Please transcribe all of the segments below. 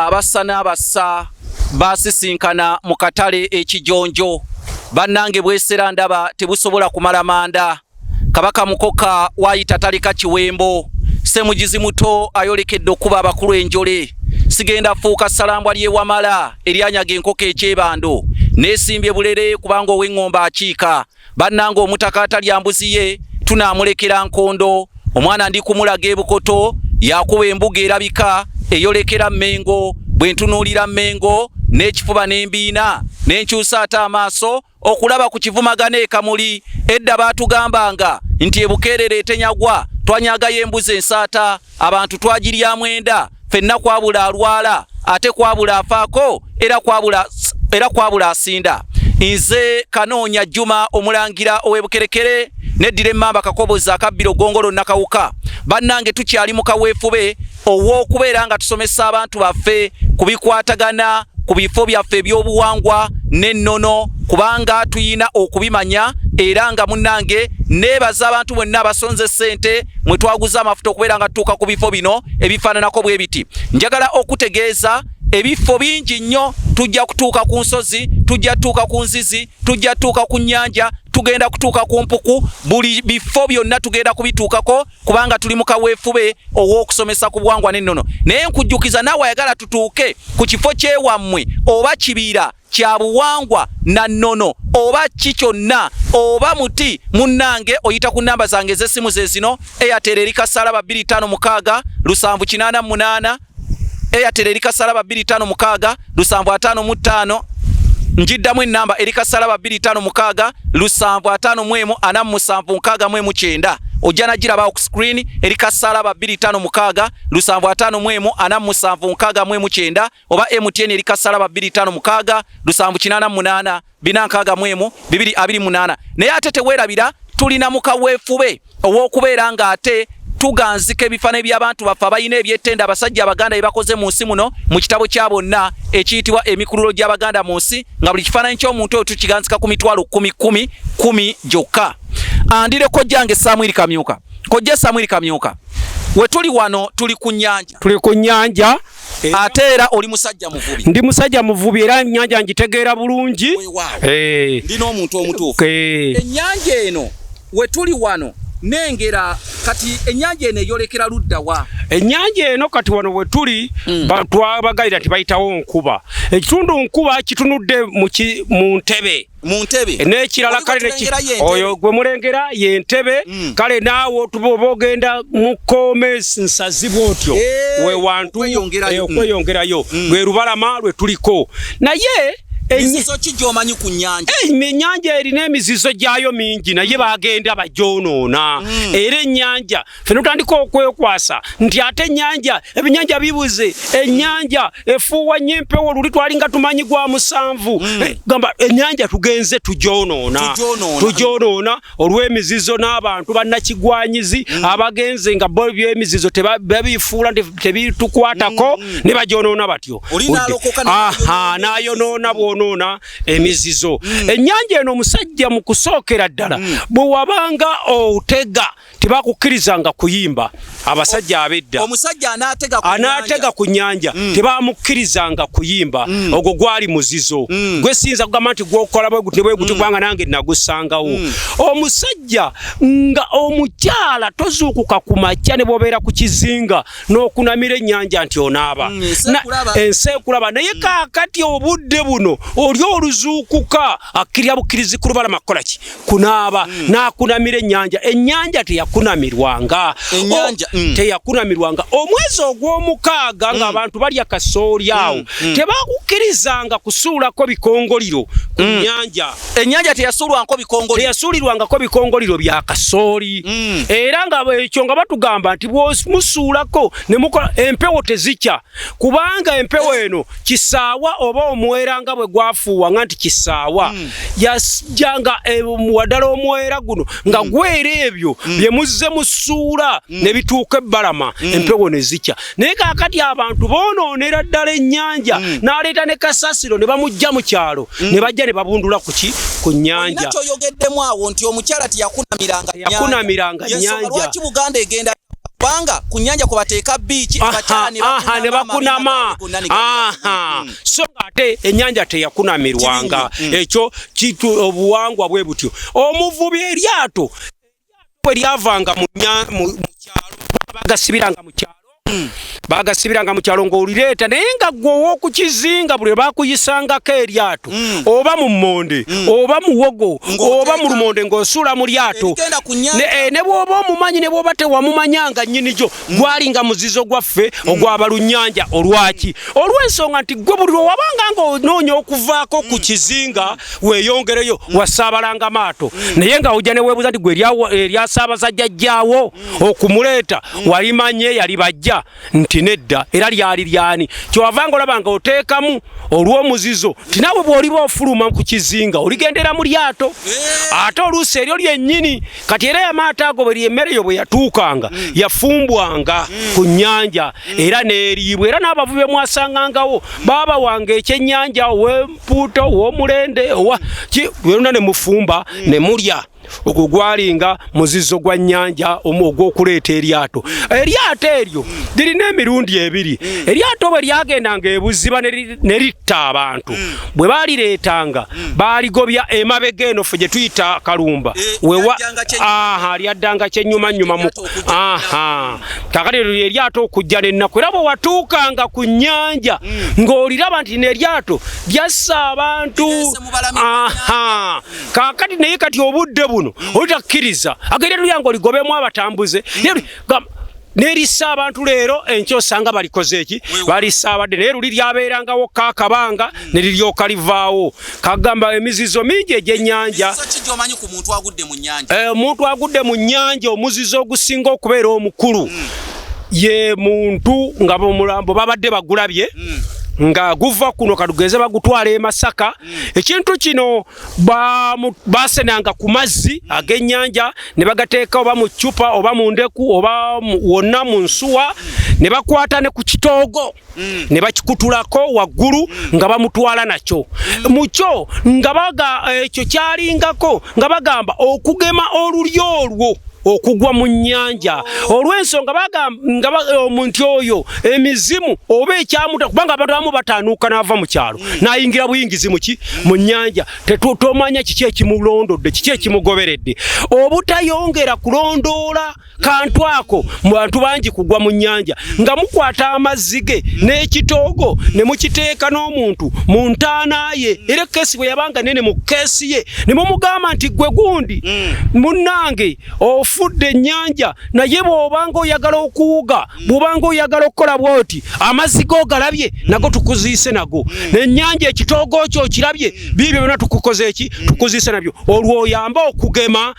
Abassa n'abassa baasisinkana mu katale ekijonjo. Bannange bwesera ndaba tebusobola kumala manda. Kabaka Mukoka waayita taleka kiwembo. Ssemugizi muto ayolekedde okukuba abakulu enjole. Sigenda fuuka ssalambwa ly'ewamala eryanyaga enkoko ekyebando. Neesimbye bulere kubanga ow'eŋŋombe akiika. Bannange omutaka atalya mbuzi ye tunaamulekera nkondo. Omwana ndi kumulaga ebukoto yakuba embuga erabika eyolekera Mmengo. Bwe ntunuulira Mmengo n'ekifuba n'embiina ne nkyusa ate amaaso okulaba ku kivumagana e Kamuli. Edda baatugambanga nti e Bukeerere etenyagwa twanyagayo embuzi ensaata abantu twagiryamu enda fenna kwabula alwala ate kwabula afaako era kwabula era kwabula asinda. Nze Kanoonya Juma omulangira ow'ebukerekere neddira emmamba Kakoboza akabbiro Gongolo Nakawuka. Bannange tukyali mu kaweefube ow'okubeera nga tusomesa abantu baffe ku bikwatagana ku bifo byaffe ebyobuwangwa n'ennono kubanga tuyina okubimanya era nga munnange neebaza abantu bonna abasonze ssente mwe twaguze amafuta okubeera nga tutuuka ku bifo bino ebifaananako bwe biti. Njagala okutegeeza ebifo bingi nnyo, tujja kutuuka ku nsozi, tujja kutuuka ku nzizi, tujja kutuuka ku nnyanja, tugenda kutuuka ku mpuku, buli bifo byonna tugenda kubituukako kubanga tuli mu kaweefube ow'okusomesa ku buwangwa n'ennono. Naye nkujjukiza naawe ayagala tutuuke ku kifo ky'ewammwe oba kibira kya buwangwa na nnono oba ki kyonna oba muti, munnange oyita ku nnamba zange ez'essimu ze zino: Airtel eri kasalaba 256 788, Airtel eri kasalaba 256 755. Njiddamu ennamba eri kasalaba 256 751 47 69. Ojja nagirabawo ku screen, eri kasalaba 256 751 47 69, oba MTN eri kasalaba 256 788 461 228. Naye ate teweerabira tulina mu kaweefube ow'okubeera ng'ate tuganzika ebifaananyi by'abantu baffe abalina ebyettenda, abasajja Abaganda bye bakoze mu nsi muno mu kitabo kya bonna ekiyitibwa Emikululo gy'Abaganda mu nsi, nga buli kifaananyi ky'omuntu oyo tukiganzika ku mitwalo kumi kumi kumi gyokka. Andire kojjange Samwiri Kamyuka. Kojja Samwiri Kamyuka, we tuli wano tuli ku nnyanja. Tuli ku nnyanja. Ate era oli musajja muvubi. Ndi musajja muvubi era ennyanja ngitegeera bulungi. Eh. Ndi n'omuntu omutuufu. Eh. Ennyanja eno we tuli wano nengera kati ennyanja eno eyolekera ludda wa? Ennyanja eno kati wano we tuli twabagayira nti bayitawo Nkuba. Ekitundu Nkuba kitunudde mu Ntebe. Mu Ntebe. N'ekirala kale oyo gwe mulengera ye Ntebe. Kale naawe otuba oba ogenda mu Kkoome Nsazi bw'otyo eh, we wantu okweyongerayo lwe lubalama lwe tuliko. Naye emizizo ki gy'omanyi ku nnyanja? Ennyanja erina emizizo gyayo mingi, naye bagenda bagyonoona. Era ennyanja ffe notandika okwekwasa nti ate ennyanja ebinnyanja bibuze, ennyanja efuuwa nnyo empewo, luli twalinga tumanyi gwa musanvu. Gamba ennyanja tugenze tugyonoona, tugyonoona olw'emizizo n'abantu bannakigwanyizi abagenze nga bo by'emizizo babifuula nti tebitukwatako ne bagyonoona batyo. N'ayonoona bwonoona emizizo. Ennyanja eno omusajja mu kusookera ddala bwe wabanga otega tebakukkirizanga kuyimba. Abasajja ab'edda omusajja anaatega ku nnyanja tebamukkirizanga kuyimba. Ogwo gwali muzizo gwe siyinza kugamba nti gwokola bwe guti bwe guti kubanga nange nagusangawo. Omusajja nga omukyala tozuukuka ku makya ne bw'obeera ku kizinga n'okunamira ennyanja nti onaaba ensi ekulaba. Naye kaakati obudde buno oli oluzuukuka akkirira bukkirizi ku lubalama kukola ki? Kunaaba. N'akunamira ennyanja. Ennyanja teyakunamirwanga, teyakunamirwanga. Omwezi ogw'omukaaga ng'abantu balya kasooli awo tebakukkirizanga kusuulako bikongoliro ku nnyanja. Ennyanja teyasuulwangako bikongoliro, teyasuulirwangako bikongoliro bya kasooli. Era nga ekyo nga batugamba nti bw'omusuulako ne mukola empewo tezikya, kubanga empewo eno kisaawa oba omwera nga bwe gwafuuwa nga nti kisaawa yajjanga waddala omwera guno nga gwera ebyo bye muzze musuula ne bituuka ebbalama empewo ne zikya. Naye kaakati abantu boonoonera ddala ennyanja n'aleeta ne kasasiro ne bamujja mu kyalo ne bajja ne babundula ku ki? Ku nnyanja. Kyoyogeddemu awo nti omukyala teyakunamiranga nnyanja. Lwaki Buganda egenda Kubanga ku nnyanja kwe bateeka bbiici, abakyala ne bakunama. So ate ennyanja teyakunamirwanga. Ekyo kitu obuwangwa bwe butyo. Omuvubi eryato bwe lyavanga mu kyalo, bagasibiranga mu kyalo, bagasibiranga mu kyalo ng'olireeta, naye nga ggwe ow'okukizinga buli bakuyisangako eryato, oba mu mmonde, oba muwogo, oba mu lumonde, ng'osuula mu lyato, ne bw'oba omumanyi ne bw'oba tewamumanyanga nnyini gyo, gwalinga muzizo gwaffe ogw'abalunnyanja. Olwaki? Olw'ensonga nti ggwe buli lwe wabanga ng'onoonya okuvaako ku kizinga weeyongereyo, wasaabalanga maato, naye nga ojja ne weebuuza nti gwe eryasaabaza jjajjaawo okumuleeta walimanye yali bajja nti nedda, era lyali lyani? Kyewavanga olaba nga oteekamu olw'omuzizo nti naawe bw'oliba ofuluma ku kizinga oligendera mu lyato, ate oluusi eryo lyennyini. Kati era amaato ago bwe emmere yo bwe yatuukanga, yafumbwanga ku nnyanja era n'eriibwa, era n'abavubi mwasangangawo baabawanga ekyennyanja, ow'empuuta, ow'omulende, owa byonna ne mufumba ne mulya. Ogwo gwalinga muzizo gwa nnyanja ogw'okuleeta eryato. Eryato eryo lirina emirundi ebiri. Eryato bwe lyagendanga ebuziba ne litta abantu, bwe baalireetanga baaligobya emabega eno ffe gye tuyita Kalumba, lyaddanga kyennyumanyuma. Kakati eryato okujja n'ennaku, era bwe watuukanga ku nnyanja ng'oliraba nti n'eryato lyassa abantu. Kaakati naye kati obudde buno olitakkiriza agenda tulya ng'oligobemu abatambuze nerissa abantu leero, enkya osanga balikoze eki, balisaabadde. Naye luli lyabeerangawo kaakabanga ne liryoka livaawo. Kagamba emizizo mingi egy'ennyanja. Omuntu agudde mu nnyanja, omuzizo ogusinga okubeera omukulu ye muntu nga omulambo babadde bagulabye nga guva kuno, katugeze bagutwala e Masaka. Ekintu kino basenanga ku mazzi ag'ennyanja ne bagateeka oba mu ccupa oba mu ndeku oba wonna mu nsuwa, ne bakwata ne ku kitoogo ne bakikutulako waggulu nga bamutwala nakyo mukyo, nga baga ekyo kyalingako nga bagamba okugema olulyo olwo okugwa mu nnyanja, olw'ensonga bagamba omuntu oyo emizimu oba ekyamuta, kubanga abantu abamu bataanuuka n'ava mu kyalo n'ayingira buyingizi muki mu nnyanja, tomanya kiki ekimulondodde, kiki ekimugoberedde. Obutayongera kulondoola kantu ako mu bantu bangi kugwa mu nnyanja, nga mukwata amazzi ge n'ekitoogo ne mukiteeka n'omuntu mu ntaana ye, era keesi bwe yabanga nene mu keesi ye ne mumugamba nti gwe gundi munnange ofudde ennyanja, naye bw'obanga oyagala okuwuga, bw'obanga oyagala okukola bw'oti, amazzi go galabye nago tukuziise nago, n'ennyanja ekitoogo kyo okirabye, biibyo byonna tukukoze eki, tukuziise nabyo, olwo oyambe okugema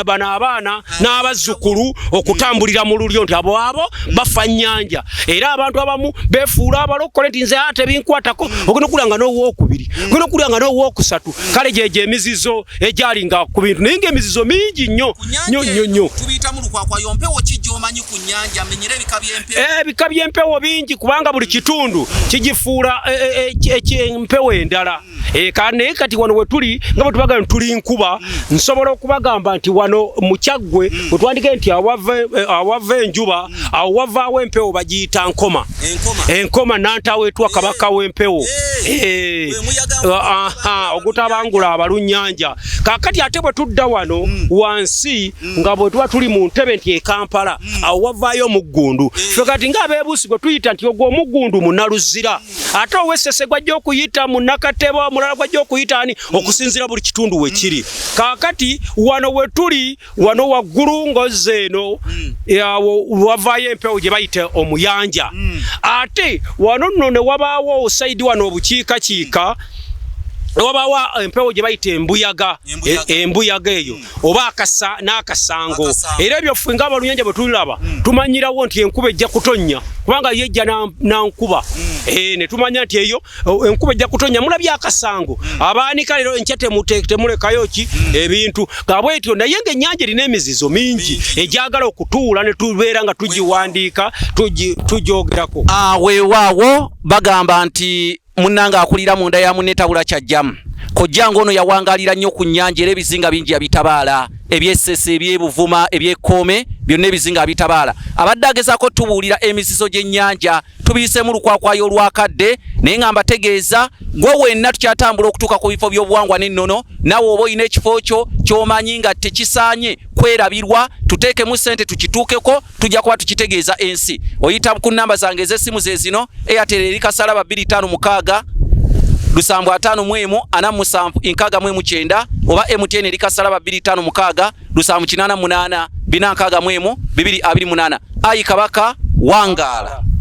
bano abaana n'abazzukulu okutambulira mu lulyo nti abo abo bafa nnyanja. Era abantu abamu beefuula abalokole nti nze ate binkwatako, ogenda okulya nga n'owookubiri, ogenda okulya nga n'owookusatu. Kale gyegyo emizizo egyalinga ku bintu, naye ng'emizizo mingi nnyo nnyo nnyo nnyo. Ebika by'empewo bingi, kubanga buli kitundu kigifuula empewo endala. Naye kati wano wetuli nga bwe tubagamba tuli nkuba, nsobola okubagamba nti wano mu Kyaggwe bwe twandike nti awava enjuba, awo wavaawo empewo bagiyita nkoma. Enkoma nantaweetwa kabaka w'empewo ogutabangula abalunnyanja. Kaakati ate bwe tudda wano wansi nga bwe tuba tuli mu ntebe nti e Kampala, awo wavaayo omuggundu. Ffe kati ng'abeebuusi gwe tuyita nti ogwo omuggundu munaluzira, ate ow'Essese gwajja okuyita munnakatebo, omulala gwajja okuyita ani, okusinziira buli kitundu we kiri. Kaakati wano we tuli wano waggulu ng'ozza eno, awo wavaayo empewo gye bayita omuyanja. Ate wano nno ne wabaawo sayidi wano obukiikakiika wabaawo empewo gye bayita embuyaga, embuyaga eyo oba n'akasango. Era ebyo ffe ng'abalunnyanja bwe tulaba tumanyirawo nti enkuba ejja kutonnya, kubanga yo ejja na nkuba, ne tumanya nti eyo enkuba ejja kutonnya. Mulabye akasango, abaanika leero enkya temulekayo ki ebintu nga bwetyo. Naye ng'ennyanja erina emizizo mingi egyagala okutuula ne tubeera nga tugiwandiika, tugyogerako. Weewaawo bagamba nti munnange akulira munda ya munne tabula kyajjamu. Kojjange ono yawangalira nnyo ku nnyanja, era ebizinga bingi yabitabaala. Eby'Essese, eby'Ebuvuma, eby'Ekkoome, byonna ebizinga abitabaala. Abadde agezaako tubuulira emizizo gy'ennyanja, tubiyiseemu lukwakwayo olwakadde, naye nga mbategeeza gwe wenna tukyatambula okutuuka ku bifo by'obuwangwa n'ennono. Nawe oba olina ekifo kyo ky'omanyi nga tekisaanye kwerabirwa, tuteekemu ssente tukituukeko, tujja kuba tukitegeeza ensi. Oyita ku nnamba zange ez'essimu ze zino: Airtel eri kasalaba 256 751 47 69, oba MTN eri kasalaba 256 788 461 228. Ayi Kabaka, wangaala.